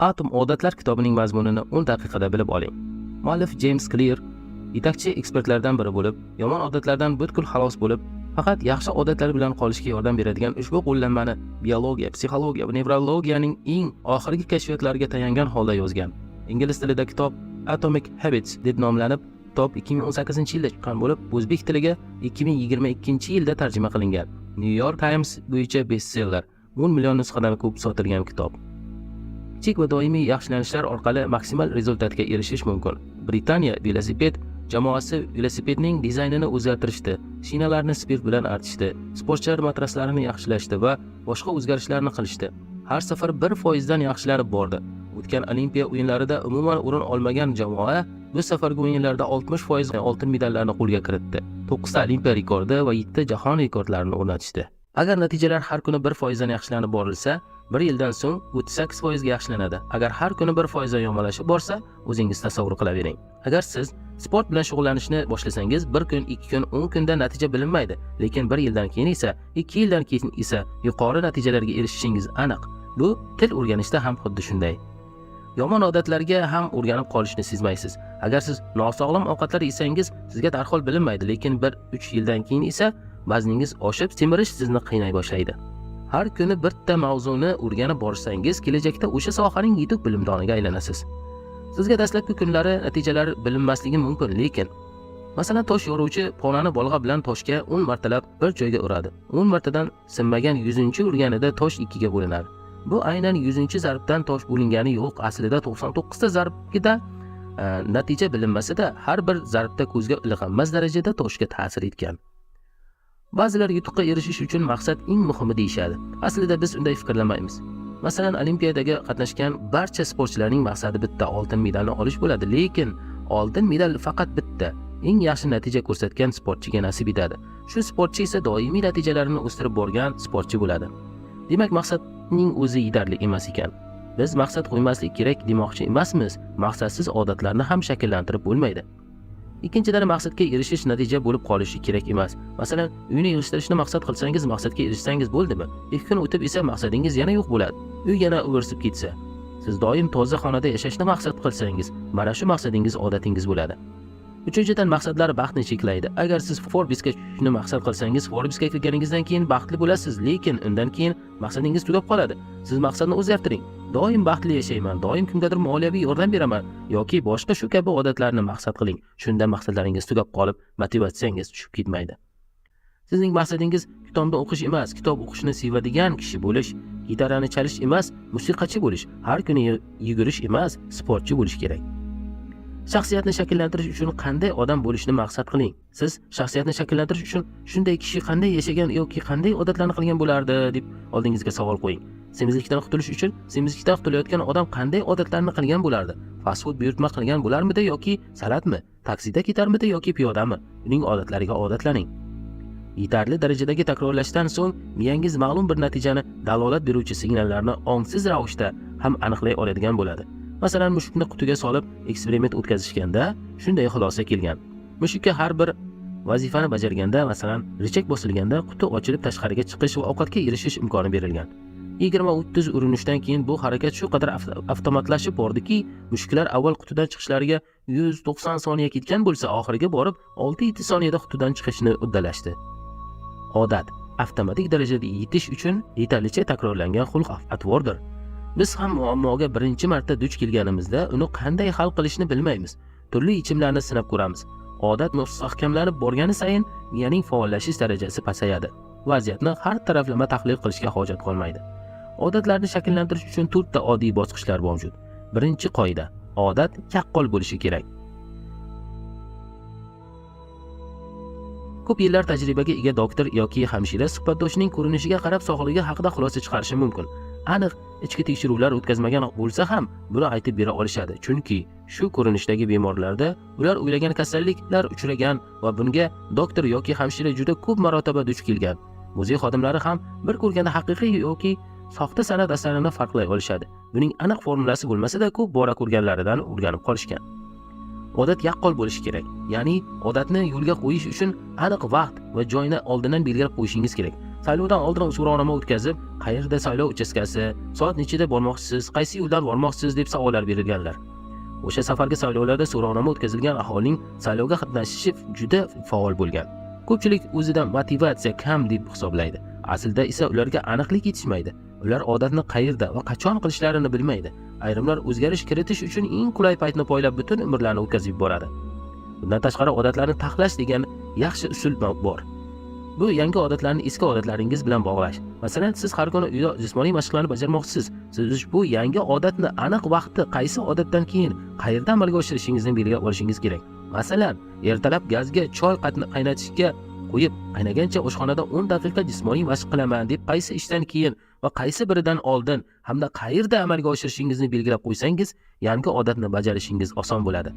Atom odatlar kitobining mazmunini 10 daqiqada bilib oling. Muallif Jeyms Klir yetakchi ekspertlardan biri bo'lib, yomon odatlardan butkul xalos bo'lib, faqat yaxshi odatlar bilan qolishga yordam beradigan ushbu qo'llanmani biologiya, psixologiya va nevrologiyaning eng oxirgi kashfiyotlariga tayangan holda yozgan. Ingliz tilida kitob Atomic Habits deb nomlanib, kitob 2018-yilda chiqqan bo'lib, o'zbek tiliga 2022-yilda tarjima qilingan. New York Times bo'yicha bestseller, 10 million nusxadan ko'p sotilgan kitob. Kichik va doimiy yaxshilanishlar orqali maksimal rezultatga erishish mumkin. Britaniya velosiped jamoasi velosipedning dizaynini o'zgartirishdi, shinalarni spirt bilan artishdi, sportchilar matraslarini yaxshilashdi va boshqa o'zgarishlarni qilishdi. Har safar 1% dan yaxshilanib bordi. O'tgan Olimpiya o'yinlarida umuman o'rin olmagan jamoa bu safargi o'yinlarda 60% oltin medallarni qo'lga kiritdi. 9 ta Olimpiya rekordi va 7 ta jahon rekordlarini o'rnatishdi. Agar natijalar har kuni 1% dan yaxshilanib borilsa, bir yildan so'ng 38% ga yaxshilanadi. Agar har kuni 1% dan yomonlashib borsa, o'zingiz tasavvur qilavering. Agar siz sport bilan shug'ullanishni boshlasangiz, bir kun, 2 kun, 10 kunda natija bilinmaydi, lekin bir yildan keyin esa, 2 yildan keyin esa yuqori natijalarga erishishingiz aniq. Bu til o'rganishda ham xuddi shunday. Yomon odatlarga ham o'rganib qolishni sezmaysiz. Agar siz nosog'lom ovqatlar yesangiz, sizga darhol bilinmaydi, lekin 1-3 yildan keyin esa vazningiz oshib, semirish sizni qiynay boshlaydi. Har kuni bitta mavzuni o'rganib borsangiz, kelajakda o'sha sohaning yetuk bilimdoniga aylanasiz. Sizga dastlabki kunlari natijalar bilinmasligi mumkin, lekin masalan, tosh yoruvchi ponani bolg'a bilan toshga 10 martalab bir joyga uradi. 10 martadan sinmagan 100-urganida tosh ikkiga bo'linadi. Bu aynan 100-zarbdan tosh bo'lingani yo'q, aslida 99 ta zarbida natija bilinmasa-da, har bir zarbda ko'zga ilg'anmas darajada toshga ta'sir etgan. Ba'zilar yutuqqa erishish uchun maqsad eng muhimi deyishadi. Aslida biz unday fikrlamaymiz. Masalan, Olimpiadaga qatnashgan barcha sportchilarning maqsadi bitta oltin medalni olish bo'ladi, lekin oltin medal faqat bitta eng yaxshi natija ko'rsatgan sportchiga nasib etadi. Shu sportchi esa doimiy natijalarini o'stirib borgan sportchi bo'ladi. Demak, maqsadning o'zi yetarli emas ekan. Biz maqsad qo'ymaslik kerak demoqchi emasmiz. Maqsadsiz odatlarni ham shakllantirib bo'lmaydi. Ikkinchidan, maqsadga erishish natija bo'lib qolishi kerak emas. Masalan, uyni yig'ishtirishni maqsad qilsangiz, maqsadga erishsangiz bo'ldimi? 2 kun o'tib esa maqsadingiz yana yo'q bo'ladi. Uy yana ivirsib ketsa, siz doim toza xonada yashashni maqsad qilsangiz, mana shu maqsadingiz odatingiz bo'ladi. Uchinchidan, maqsadlar baxtni cheklaydi. Agar siz Forbesga tushishni maqsad qilsangiz, Forbesga kirganingizdan keyin baxtli bo'lasiz, lekin undan keyin maqsadingiz tugab qoladi. Siz maqsadni o'zgartiring. Doim baxtli yashayman, doim kimgadir moliyaviy yordam beraman yoki boshqa shu kabi odatlarni maqsad qiling. Shunda maqsadlaringiz tugab qolib, motivatsiyangiz tushib ketmaydi. Sizning maqsadingiz kitobni o'qish emas, kitob o'qishni sevadigan kishi bo'lish, gitarani chalish emas, musiqachi bo'lish, har kuni yugurish emas, sportchi bo'lish kerak. Shaxsiyatni shakllantirish uchun qanday odam bo'lishni maqsad qiling. Siz shaxsiyatni shakllantirish uchun shunday kishi qanday yashagan yoki qanday odatlarni qilgan bo'lardi deb oldingizga savol qo'ying. Semizlikdan qutulish uchun semizlikdan qutulayotgan odam qanday odatlarni qilgan bo'lardi? Fast food buyurtma qilgan bo'larmidi yoki salatmi? Taksida ketarmidi yoki piyodami? Uning odatlariga odatlaning. Yetarli darajadagi takrorlashdan so'ng miyangiz ma'lum bir natijani dalolat beruvchi signallarni ongsiz ravishda ham aniqlay oladigan bo'ladi. Masalan, mushukni qutiga solib eksperiment o'tkazishganda shunday xulosa kelgan. Mushukka har bir vazifani bajarganda, masalan, richak bosilganda quti ochilib tashqariga chiqish va ovqatga erishish imkoni berilgan. 20-30 urinishdan keyin bu harakat shu qadar avtomatlashib bordiki, mushuklar avval qutidan chiqishlariga 190 soniya ketgan bo'lsa, oxiriga borib 6-7 soniyada qutidan chiqishni uddalashdi. Odat avtomatik darajada yetish uchun yetarlicha takrorlangan xulq atvordir. Biz ham muammoga birinchi marta duch kelganimizda uni qanday hal qilishni bilmaymiz. Turli yechimlarni sinab ko'ramiz. Odat mustahkamlanib borgani sayin miyaning faollashish darajasi pasayadi. Vaziyatni har taraflama tahlil qilishga hojat qolmaydi. Odatlarni shakllantirish uchun to'rtta oddiy bosqichlar mavjud. Birinchi qoida: odat yaqqol bo'lishi kerak. Ko'p yillar tajribaga ega doktor yoki hamshira suhbatdoshining ko'rinishiga qarab sog'ligi haqida xulosa chiqarishi mumkin. Aniq ichki tekshiruvlar o'tkazmagan bo'lsa ham buni aytib bera olishadi. Chunki shu ko'rinishdagi bemorlarda ular o'ylagan kasalliklar uchragan va bunga doktor yoki hamshira juda ko'p marotaba duch kelgan. Muzey xodimlari ham bir ko'rganda haqiqiy yoki soxta san'at asarini farqlay olishadi. Buning aniq formulasi bo'lmasa-da, ko'p bora ko'rganlaridan o'rganib qolishgan. Odat yaqqol bo'lishi kerak. Ya'ni odatni yo'lga qo'yish uchun aniq vaqt va joyni oldindan belgilab qo'yishingiz kerak. Saylovdan oldin so'rovnoma o'tkazib, qayerda saylov uchastkasi, soat nechida bormoqchisiz, qaysi yo'ldan bormoqchisiz deb savollar berilganlar. O'sha safargi saylovlarda so'rovnoma o'tkazilgan aholining saylovga qatnashishi juda faol bo'lgan. Ko'pchilik o'zida motivatsiya kam deb hisoblaydi. Aslida esa ularga aniqlik yetishmaydi. Ular odatni qayerda va qachon qilishlarini bilmaydi. Ayrimlar o'zgarish kiritish uchun eng qulay paytni poylab butun umrlarini o'tkazib yuboradi. Bundan tashqari odatlarni taxlash degan yaxshi usul bor. Bu yangi odatlarni eski odatlaringiz bilan bog'lash. Masalan, siz har kuni uyda jismoniy mashqlarni bajarmoqchisiz. Siz ushbu yangi odatni aniq vaqti, qaysi odatdan keyin qayerda amalga oshirishingizni belgilab olishingiz kerak. Masalan, ertalab gazga choy qaynatishga qo'yib, qaynagancha oshxonada 10 daqiqa jismoniy mashq qilaman deb qaysi ishdan keyin va qaysi biridan oldin hamda qayerda amalga oshirishingizni belgilab qo'ysangiz, yangi odatni bajarishingiz oson bo'ladi.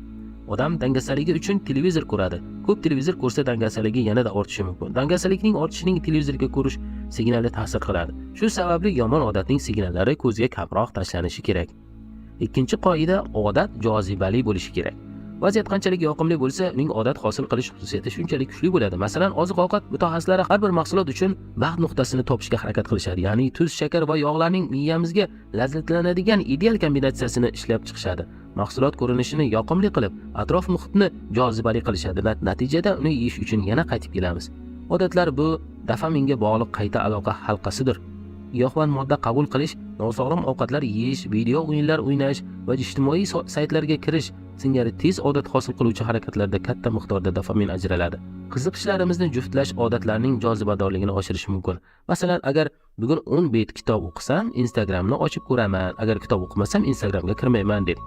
Odam dangasaligi uchun televizor ko'radi. Ko'p televizor ko'rsa dangasaligi yanada ortishi mumkin. Dangasalikning ortishining televizorga ko'rish signali ta'sir qiladi. Shu sababli yomon odatning signallari ko'zga kamroq tashlanishi kerak. Ikkinchi qoida: odat jozibali bo'lishi kerak. Vaziyat qanchalik yoqimli bo'lsa, uning odat hosil qilish xususiyati shunchalik kuchli bo'ladi. Masalan, oziq-ovqat mutaxassislari har bir mahsulot uchun baxt nuqtasini topishga harakat qilishadi. Ya'ni tuz, shakar va yog'larning miyamizga lazzatlanadigan ideal kombinatsiyasini ishlab chiqishadi. Mahsulot ko'rinishini yoqimli qilib, atrof muhitni jozibali qilishadi. Natijada uni yeyish uchun yana qaytib kelamiz. Odatlar bu dopaminga bog'liq qayta aloqa halqasidir. Giyohvand modda qabul qilish, nosog'lom ovqatlar yeyish, video o'yinlar o'ynash va ijtimoiy saytlarga kirish singari tez odat hosil qiluvchi harakatlarda katta miqdorda dopamin ajraladi. Qiziqishlarimizni juftlash odatlarning jozibadorligini oshirishi mumkin. Masalan, agar bugun 10 bet kitob o'qisam, Instagramni ochib ko'raman, agar kitob o'qimasam, Instagramga kirmayman deb.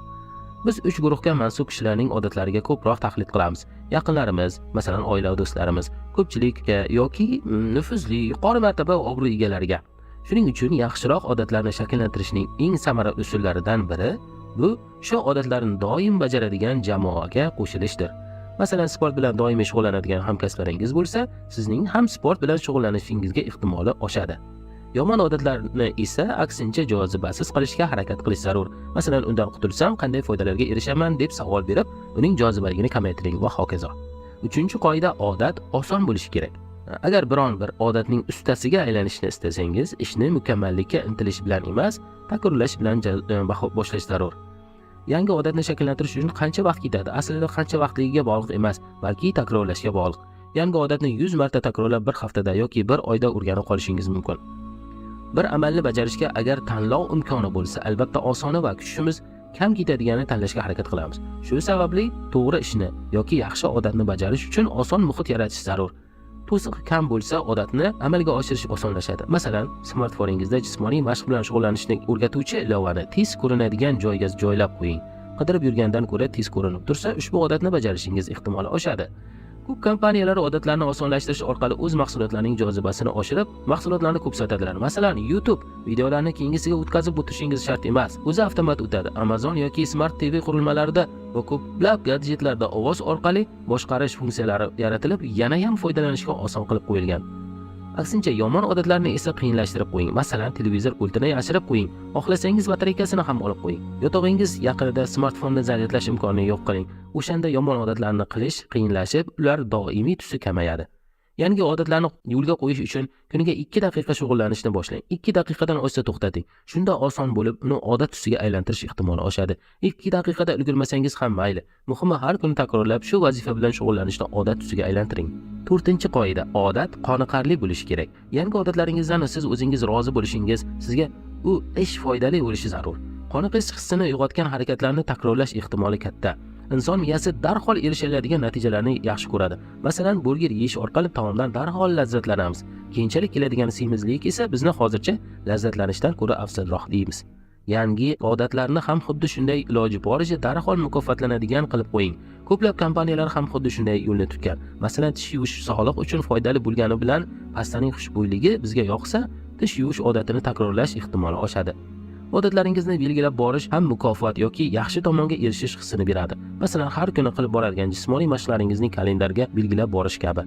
Biz uch guruhga mansub kishilarning odatlariga ko'proq taqlid qilamiz. Yaqinlarimiz, masalan, oila va do'stlarimiz, ko'pchilikka yoki nufuzli, yuqori martaba va obro' egalariga. Shuning uchun yaxshiroq odatlarni shakllantirishning eng samarali usullaridan biri bu shu odatlarni doim bajaradigan jamoaga qo'shilishdir. Masalan, sport bilan doimiy shug'ullanadigan hamkasblaringiz bo'lsa, sizning ham sport bilan shug'ullanishingizga ehtimoli oshadi. Yomon odatlarni esa aksincha jozibasiz qilishga harakat qilish zarur. Masalan, undan qutulsam qanday foydalarga erishaman deb savol berib, uning jozibaligini kamaytiring va hokazo. Uchinchi qoida: odat oson bo'lishi kerak. Agar biron bir odatning ustasiga aylanishni istasangiz, ishni mukammallikka intilish bilan emas, takrorlash bilan boshlash zarur. Yangi odatni shakllantirish uchun qancha vaqt ketadi? Aslida qancha vaqtligiga bog'liq emas, balki takrorlashga bog'liq. Yangi odatni 100 marta takrorlab bir haftada yoki bir oyda o'rganib qolishingiz mumkin. Bir amalni bajarishga agar tanlov imkoni bo'lsa, albatta osoni va kuchimiz kam ketadiganini tanlashga harakat qilamiz. Shu sababli to'g'ri ishni yoki yaxshi odatni bajarish uchun oson muhit yaratish zarur. To'siq kam bo'lsa, odatni amalga oshirish osonlashadi. Masalan, smartfoningizda jismoniy mashq bilan shug'ullanishni o'rgatuvchi ilovani tez ko'rinadigan joyga joylab qo'ying. Qidirib yurgandan ko'ra tez ko'rinib tursa, ushbu odatni bajarishingiz ehtimoli oshadi. Ko'p kompaniyalar odatlarni osonlashtirish orqali o'z mahsulotlarining jozibasini oshirib, mahsulotlarni ko'p sotadilar. Masalan, YouTube videolarni keyingisiga o'tkazib o'tirishingiz shart emas. O'zi avtomat o'tadi. Amazon yoki Smart TV qurilmalarida va ko'plab gadjetlarda ovoz orqali boshqarish funksiyalari yaratilib, yana ham foydalanishga oson qilib qo'yilgan. Aksincha, yomon odatlarni esa qiyinlashtirib qo'ying. Masalan, televizor pultini yashirib qo'ying. Xohlasangiz batareykasini ham olib qo'ying. Yotog'ingiz yaqinida smartfonni zaryadlash imkonini yo'q qiling. O'shanda yomon odatlarni qilish qiyinlashib, ular doimiy tusi kamayadi. Yangi odatlarni yo'lga qo'yish uchun kuniga 2 daqiqa shug'ullanishni boshlang. 2 daqiqadan oshsa to'xtating. Shunda oson bo'lib, uni odat tusiga aylantirish ehtimoli oshadi. 2 daqiqada ulgurmasangiz ham mayli. Muhimi, har kuni takrorlab shu vazifa bilan shug'ullanishni odat tusiga aylantiring. To'rtinchi qoida: odat qoniqarli bo'lishi kerak. Yangi odatlaringizdan siz o'zingiz rozi bo'lishingiz, sizga u ish foydali bo'lishi zarur. Qoniqish hissini uyg'otgan harakatlarni takrorlash ehtimoli katta. Inson miyasi darhol erishiladigan natijalarni yaxshi ko'radi. Masalan, burger yeyish orqali taomdan darhol lazzatlanamiz. Keyinchalik keladigan semizlik esa bizni hozircha lazzatlanishdan ko'ra afzalroq deymiz. Yangi odatlarni ham xuddi shunday iloji boricha darhol mukofotlanadigan qilib qo'ying. Ko'plab kompaniyalar ham xuddi shunday yo'lni tutgan. Masalan, tish yuvish sog'liq uchun foydali bo'lgani bilan pastaning xushbo'yligi bizga yoqsa, tish yuvish odatini takrorlash ehtimoli oshadi. Odatlaringizni belgilab borish ham mukofot yoki yaxshi tomonga erishish hissini beradi. Masalan, har kuni qilib boradigan jismoniy mashqlaringizni kalendarga belgilab borish kabi.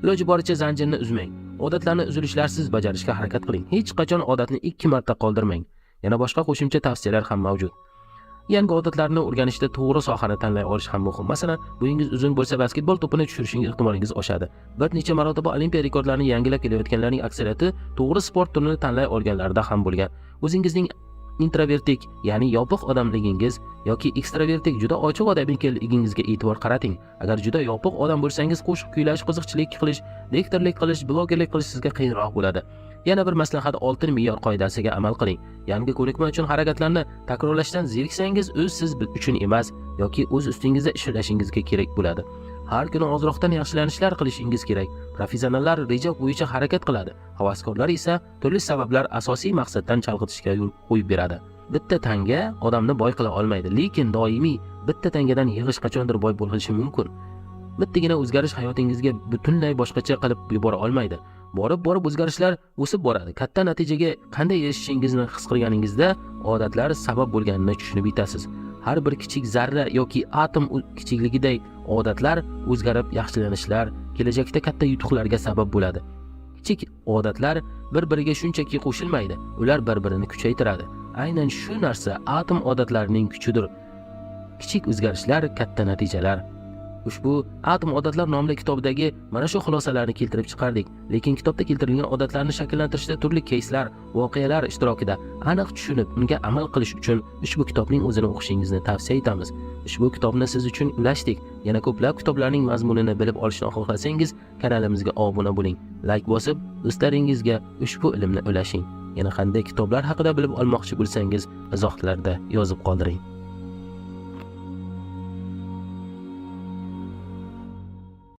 Iloji boricha zanjirni uzmang. Odatlarni uzilishlarsiz bajarishga harakat qiling. Hech qachon odatni 2 marta qoldirmang. Yana boshqa qo'shimcha tavsiyalar ham mavjud. Yangi odatlarni o'rganishda to'g'ri sohani tanlay olish ham muhim. Masalan, bo'yingiz uzun bo'lsa, basketbol to'pini tushirishing ehtimolingiz oshadi. Bir necha marotaba olimpiya rekordlarini yangilab kelayotganlarning aksariyati to'g'ri sport turini tanlay olganlarida ham bo'lgan. O'zingizning introvertik, ya'ni yopiq odamligingiz yoki ekstravertik, juda ochiq odam ekanligingizga e'tibor qarating. Agar juda yopiq odam bo'lsangiz, qo'shiq kuylash, qiziqchilik qilish, lektorlik qilish, blogerlik qilish sizga qiyinroq bo'ladi. Yana bir maslahat: oltin me'yor qoidasiga amal qiling. Yangi ko'nikma uchun harakatlarni takrorlashdan zeriksangiz, o'z siz uchun emas yoki o'z ustingizda ishlashingizga kerak bo'ladi. Har kuni ozroqdan yaxshilanishlar qilishingiz kerak. Professionallar reja bo'yicha harakat qiladi. Havaskorlar esa turli sabablar asosiy maqsaddan chalg'itishga yo'l qo'yib beradi. Bitta tanga odamni boy qila olmaydi, lekin doimiy bitta tangadan yig'ish qachondir boy bo'lishi mumkin. Bittagina o'zgarish hayotingizga butunlay boshqacha qilib yubora olmaydi. Borib-borib o'zgarishlar o'sib boradi. Katta natijaga qanday erishishingizni his qilganingizda odatlar sabab bo'lganini tushunib yetasiz. Har bir kichik zarra yoki atom kichikligiday odatlar o'zgarib yaxshilanishlar kelajakda katta yutuqlarga sabab bo'ladi. Kichik odatlar bir-biriga shunchaki qo'shilmaydi, ular bir-birini kuchaytiradi. Aynan shu narsa atom odatlarining kuchidir. Kichik o'zgarishlar, katta natijalar. Ushbu Atom odatlar nomli kitobdagi mana shu xulosalarni keltirib chiqardik. Lekin kitobda keltirilgan odatlarni shakllantirishda turli keyslar, voqealar ishtirokida aniq tushunib, unga amal qilish uchun ushbu kitobning o'zini o'qishingizni tavsiya etamiz. Ushbu kitobni siz uchun ulashdik. Yana ko'plab kitoblarning mazmunini bilib olishni xohlasangiz, kanalimizga obuna bo'ling. Layk bosib, do'stlaringizga ushbu ilmni ulashing. Yana qanday kitoblar haqida bilib olmoqchi bo'lsangiz, izohlarda yozib qoldiring.